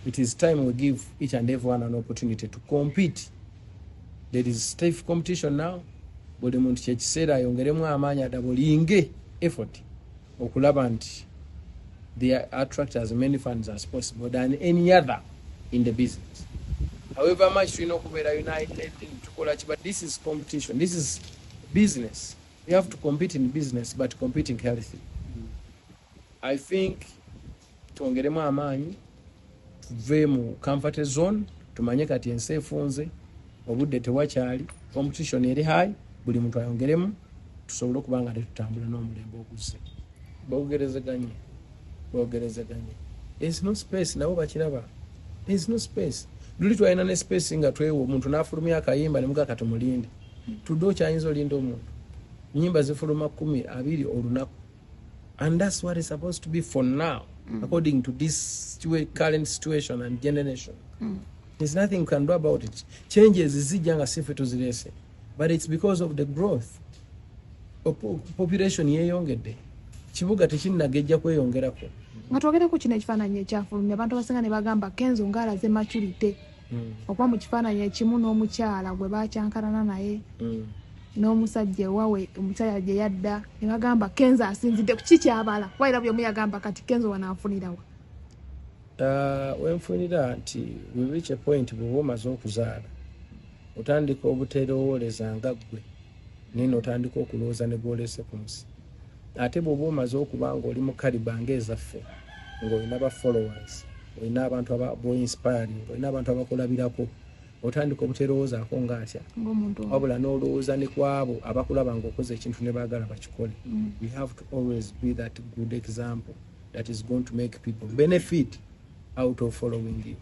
It is time we give each and everyone an opportunity to compete. There is stiff competition now. Buli muntu kyekiseera ayongeremu amaanyi, adoublinge effort okulaba nti they attract as many fans as possible than any other in the business. However much tulina okubeera united, tukola ki, but this is competition, this is business. We have to compete in business, but competing healthy. I think twongeremu amaanyi, tuve mu comfort zone, tumanye kati ensi efunze, obudde tewakyali, competition eri high. Buli muntu ayongeremu tusobole okuba nga tetutambula n'omulembe oguzze. Bogerezeganye, bogerezeganye. There is no space, nabo bakiraba. There is no space. Luli twalina ne space nga twewa omuntu n'afulumya akayimba ne mugaa katumulinde tudde. Okyayinza olinda omuntu? Nyimba zifuluma 20 olunaku, and that's what is supposed to be for now, according to this current situation and generation. There's nothing you can do about it. Changes zijja nga sife tuzirese, but it's because of the growth. Population yeyongedde, kibuga tekinnagejja kweyongerako. Nga twogereko kino ekifaananyi ekyafulumya, abantu abasinga ne bagamba Kenzo ngaalaze maturity okuba mu kifaananyi ekimu n'omukyala gwe bakyankalana naye n'omusajja ewawe omukyala gye yadda, ne bagamba Kenzo asinzidde ku kikyabala kuba era buli omu yagamba kati Kenzo wanaafunirawa. Wenfunira nti we reach a point, bw'oba omaze okuzaala otandika obuterowooleza nga ggwe, naye n'otandika okulowooza ne gwolese ku nsi. Ate bw'oba omaze okuba nga oli mu caliber ng'ezaffe, ng'olina ba followers, olina abantu boinspiring, olina abantu abakulabirako, otandika obuterowoozaako ng'atya ng'omuntu. Wabula n'olowooza ne ku abo abakulaba ng'okoze ekintu ne baagala bakikole. We have to always be that good example that is going to make people benefit out of following you.